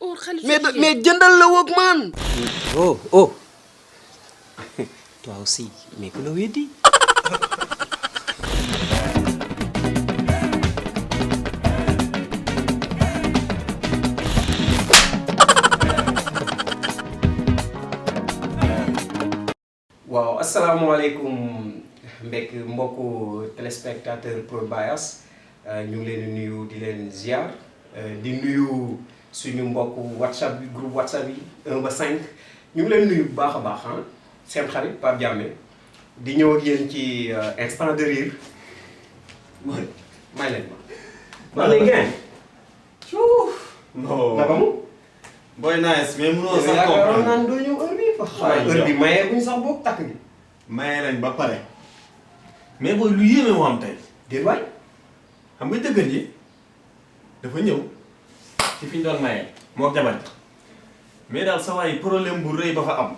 or xale mais jëndal la woog man. Oh. Toi aussi mais ku la weddi. waaw asalaamaaleykum mbokku téléspectateur Prod Bias ñu ngi leen di nuyu di leen ziar di nuyu suñu mbokku WhatsApp bi groupe WhatsApp yi 1 ba 5 ñu ngi leen nuyu bu baax a baax seen xarit Pape Diamé di ñëw ak yéen ci instant de rire may leen ma. wax nañ ngeen. non naka mu. boy nice mais mënoo sax comprendre naan doo ñëw heure bii. heure bi mayee buñ sax boog takk gi. maye nañ ba pare mais booy lu yéeme moo am tey. déet waay. xam nga jëkkër ji dafa ñëw ci fi ñu doon maye moo jabar mais daal sa waay problème bu rëy ba fa am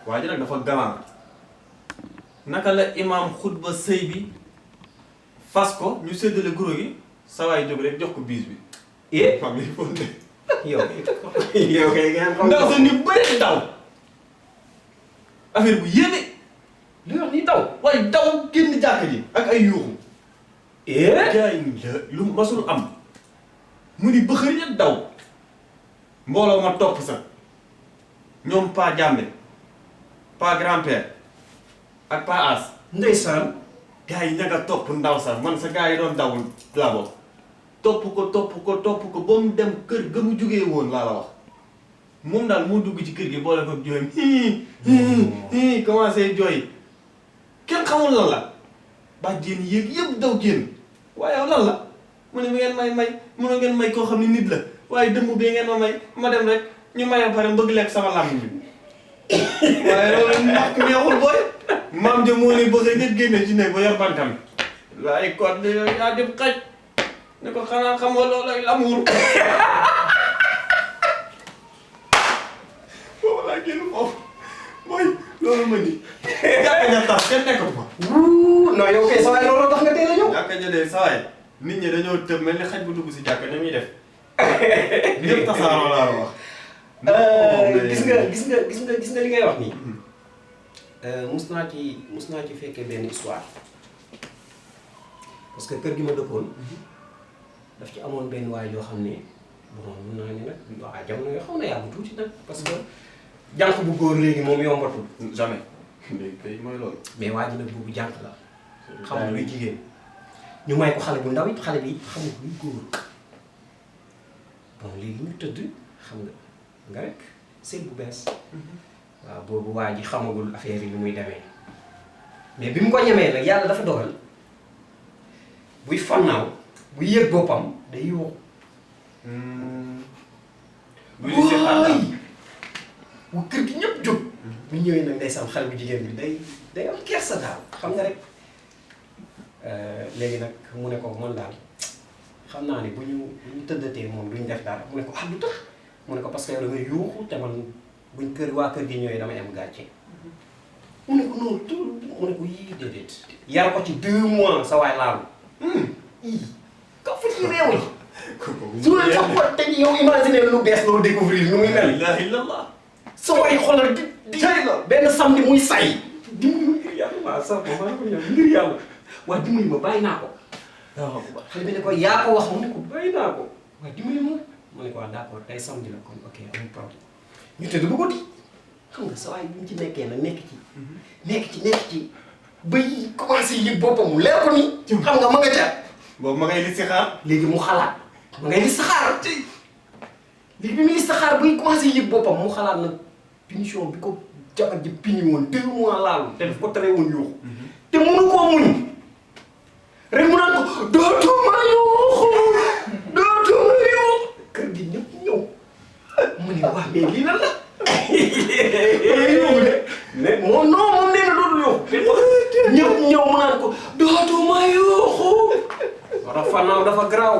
waa ji nag dafa galant naka la imam xutba sëy bi fas ko ñu séddale guro gi sa waay jóg rek jox ko biis bi. xam nga foofu de. yow kay ngeen xam. ndaw sa ni bëri daw affaire bu yéeme. li wax ni daw. waaye daw génn jàkk ji ak ay yuuxu. jaay la lu masul am mu ni bëxër ya daw mbooloo ma topp sa ñoom pa Jàmbe pa grand-père ak pa As. ndeysaan. gars yi ña nga topp ndaw sax man sa gars yi doon dawul laa bokk topp ko ba mu dem kër ga mu jógee woon laa la wax moom daal moo dugg ci kër gi boole ko jooy commencé jooy kenn xamul lan la bàjjen yéeg yëpp daw génn waaye lan la mu ne mi ngeen may mënoo ngeen may koo xam ne nit la waaye dëmm bee ngeen ma dem rek ñu may pare mbëgg lekk sama làmb bi waaye loolu ndax neexul booy maam ja moo ne bëgg nit génne ci ne ba yor bantam waaye kon yaa dem xaj ne ko xanaa xamoo loolay l'amour boobu laa génn foofu mooy loolu ma ni jàkka ja tax kenn nekkul fa. non yow kay sawaay loolu tax nga teel a ñëw. jàkka ja de sawaay nit ñi dañoo tëb mel ni xaj bu dugg si jàkka ni muy def ñëpp tasaaroo laa wax. gis nga li ngay wax nii. mus naa ci fekkee benn histoire parce que kër gi ma dëkkoon daf ci amoon benn waay yoo xam ne bon mun naa ne nag waa jamono yoo xam ne yàgg tuuti nag parce que jànq bu góor léegi moom yombatul. jamais léegi kay mooy loolu. mais waa ji nag boobu jànq la. xamul luy jigéen ñu may ko xale bu ndaw it xale bi xamul luy góor bon léegi ñu tëdd xam nga rek sëy bu bees. waaw boobu waa ji xamagul affaire yi lu muy demee mais bi mu ko ñemee nag yàlla dafa dogal buy fannaaw buy yëg boppam day yuuxu. buy li si xaaral bu kër gi ñëpp jóg. bu ñëwee nag ndeysaan xale bu jigéen bi day am kersa daal xam nga rek léegi nag mu ne ko man daal xam naa ne bu ñu tëddatee moom duñ def dara mu ne ko ah lu tax mu ne ko parce que yow da nga yuuxu te man. buñ waa kër gi ñëwee damay am gàcce mu ne ko noonu mu ne ko yii déedéet yar ko ci 2 mois sa waay laalu ka fa ci réew yi su ma sax ko te yow imaginer lu bees loolu découvrir nu muy mel ilaha illallah sa waay xoolal di benn samedi muy say dimbali ma ngir yàlla waaw sax ma maa ko ñëw ngir yàlla waaye dimbali ma bàyyi naa ko waaw xale bi ne ko yaa ko wax mu ne ko bàyyi naa ko waaye dimbali ma mu ne ko waaw d'accord tey samedi la kon ok amul problème ñu tëdd ba guddi xam nga sa waay bi ñu ci nekkee nag nekk ci bay commencé yëg boppam mu leer ko ni xam nga ma nga ca boobu ma ngay li si xaar léegi mu xalaat ma ngay li saxaar léegi bi mu li saxaar bay commencé yëg boppam mu xalaat nag punition bi ko jabar ji pini woon 2 mois laalu te daf ko tere woon yuuxu te mënu koo muñ rek mu naan ko dootuma yuuxu kër gi ñëpp ñëw mu ne waa mais lii lan la yuuxu de moom nee na dootul yuuxu ñëpp ñëw mu naan ko dootuma yuuxu wara fanaaw dafa garaaw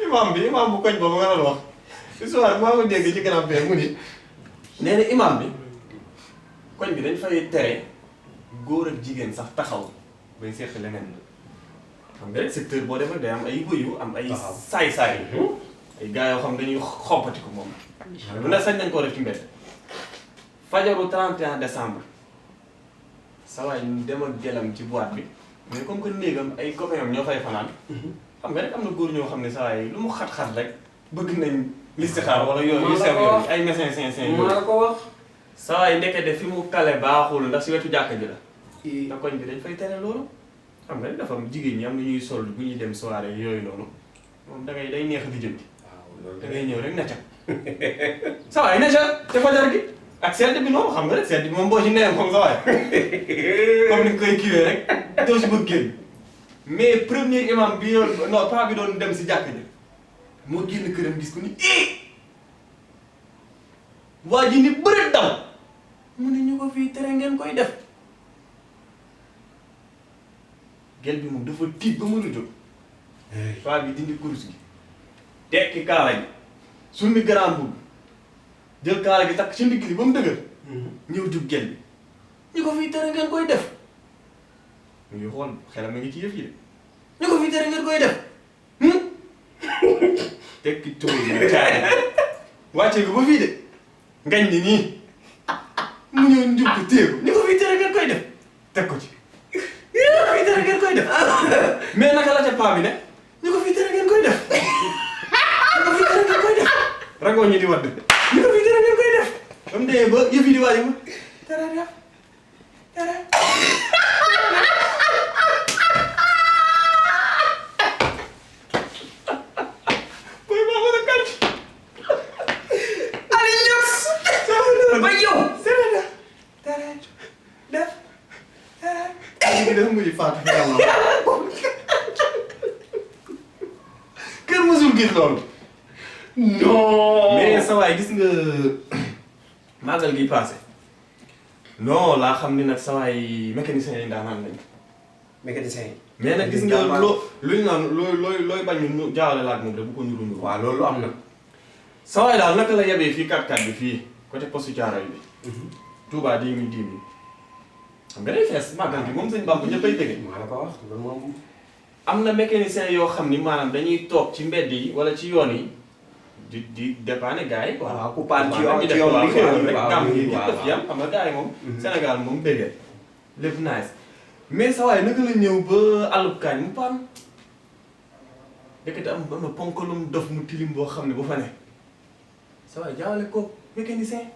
imam bu koñ boobu nga doon wax histoire maa ko dégg ci kanam fee mu ni nee na imam bi koñ bi dañ fay tere góor ak jigéen sax taxaw bay seq leneen xam nga rek secteur boo demee day am ay bëyu am ay saay-saay ay gars yoo xam dañuy xoppati ko moom lu ne sañ nañ koo def ci mbedd fajaru 31 décembre sa waay ñu dem ak gelam ci boîte bi mais comme que néegam ay copains am ñoo fay fanaan xam nga rek am na góor ñoo xam ne sa waay lu mu xat-xat rek bëgg nañ listixaar wala yooyu yu sew yooyu ay médecin yooyu maa la ko wax sa waay ndekete fi mu kale baaxul ndax si wetu jàkka ji la te koñ bi dañ fay tere loolu xam nga rek dafa am jigéen ñi am na ñuy sol bu ñuy dem soirée yooyu noonu moom dangay day neex di jëndi da ngay ñëw rek necca sa waay necca te fajar gi ak sedd bi noonu xam nga rek sedd bi moom boo ci nee moom sa waay comme ni koy kiiwee rek doo si bëgg génn mais premier imam bi yoon non pas bi doon dem si jàkk ji moo génn këram gis ko ni waa ji ni bëri daw mu ne ñu ko fii tere ngeen koy def gel bi moom dafa tiit ba mënu jóg paa bi dindi kurus gi tekki kaala gi summi grand boubou jël kaala gi takk ci ndigg li ba mu dëgër ñëw jub gel bi ñu ko fii tere ngeen koy def mu ngi xool xelam ma ngi ci yëf yi de ñu ko fii tere ngeen koy def tekki tóor yi caay wàcce ko ba fii de ngañ ni nii mu ñëw njub ko téye ko ñu ko fii tere ngeen koy def teg ko ci ñu ko fii tere ngeen koy def mais naka la ca paa bi ne ñu ko fii tere ngeen koy def ñu ko fii tere ngeen koy def rangoo ñi di wadd ñu ko fii tere ngeen koy def ba mu dee ba yëf yi di waaj tere def tere boy baa mën a kàcc allez ñëws ba yow tere def tere def tere dafa mujj faatu fi kenn mësul gis loolu non mais sa waay gis nga màggal gi passé non laa xam ni nag sa waay mécanicien yi ndaanaan lañ mécanicien yi mais nag gis nga luñ naan looy bañ ñu jaawale laaj moom de bu ko ñuru ñuru waaw loolu am na sa waay daal naka la yebee fii 4x4 bi fii côté poste Thiaroye bi Touba 10 000 10 000 xam nga day fees màggal gi moom sëñ Bamba ñëppay tëgge maa la ko wax loolu moom am na mécanicien yoo xam ni maanaam dañuy toog ci mbedd yi wala ci yoon yi di dépanner gars yi quoi. waaw ku paan ci yoon yoon bi rek waaw gàmm yi yëpp daf yam xam nga gars yi moom Sénégal moom béggee lépp nice mais sa waay naka la ñëw ba àllub kaañ mu paan dëkkate am na ponkalum dof mu tilim boo xam ne bu fa ne sa waay jaawale ko mécanicien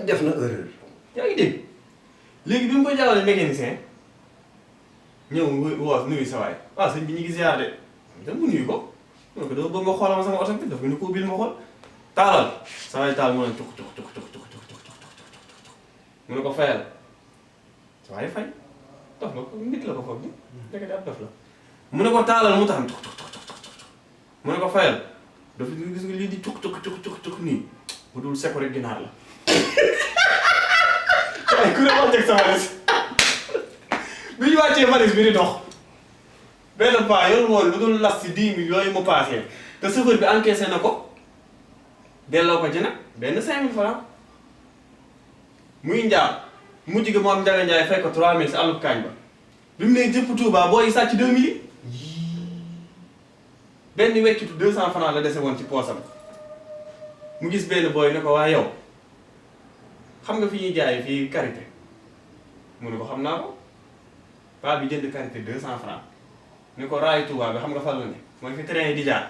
def na erreur yaa ngi dégg léegi bi mu koy jaawale mécanicien ñëw woo nuyu sa waay waaw sëñ bi ñu ngi ziar de dem mu nuyu ko donc dama bëgg nga xoolal ma sama oto bi daf ñu ko ubbil ma xool taalal sa waay taal mu ne cuk cuk cuk cuk cuk cuk cuk mu ne ko fayal sa waay fay dof nga ko nit la ko foog ni dëgg daal dof la mu ne ko taalal mu taxam cuk cuk cuk cuk mu ne ko fayal dafa gis nga lii di cuk cuk cuk cuk cuk nii bu dul seko rek ginaar la waaye ku ne wax teg sa walis bi ñu wàccee valise bi di dox benn paa yor woon lu dul las si 10 000 yooyu mu paasee te chauffeur bi encaissé na ko delloo ko ci nag benn 5000 francs muy njaar mujj gi mu am Njaga Njaay fay ko 3000 si àllub kaañ ba bi mu nee jëpp Touba booy sàcc 2000 yi benn weccitu 200 francs la dese woon ci poosam mu gis benn booy ne ko waa yow xam nga fi ñuy jaay fii karité mu ne ko xam naa ko paa bi jënd karité 200 francs ni ko raayu Touba bi xam nga fan la ne mooy fi train yi di jaar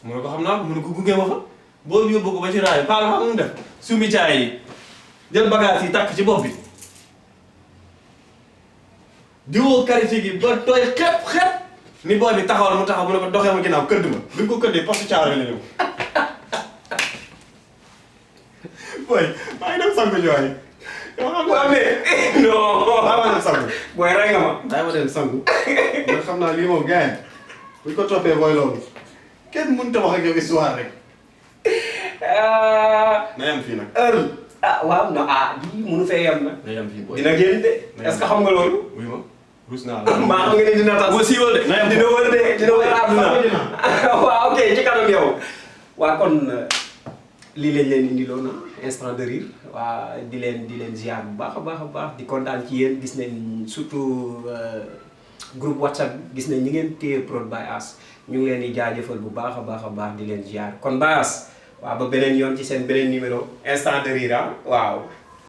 mu ne ko xam naa ko mu ne ko gunge ma fa boobu yóbbu ko ba ci raayu paa bi xam mu def sumi caay yi jël bagage yi takk ci bopp bi diwoo karité gi ba tooy xepp ni booy bi taxawal mu taxaw mu ne ko doxee ma ginnaaw këdd ma bi nga ko këddee poste Thiaroye la ñëw booy maa ngi dem sangu jooy yow xam nga mais non daa ma dem sangu booy rey nga ma daa ma dem sangu man xam naa lii moom gars yi buñ ko toppee booy loolu kenn mënut a wax ak yow histoire rek na yem fii nag heure waaw non lii mënu fee yem na na yem fii booy dina génn de est-ce que xam nga loolu wuy ma rus naa la maa xam nga ni dina tas ma siiwal de dina wër de dina wër àdduna waaw ok ci kanam yow waa kon lii lañ leen indiloon instant de rire waa di leen ziar bu baax a baax di kontaan ci yéen gis nañ surtout groupe WhatsApp gis nañ ñi ngeen téye Prod by As ñu ngi leen di jaajëfal bu baax a baax di leen ziar kon baas waaw ba beneen yoon ci seen beneen numéro instant de rire waaw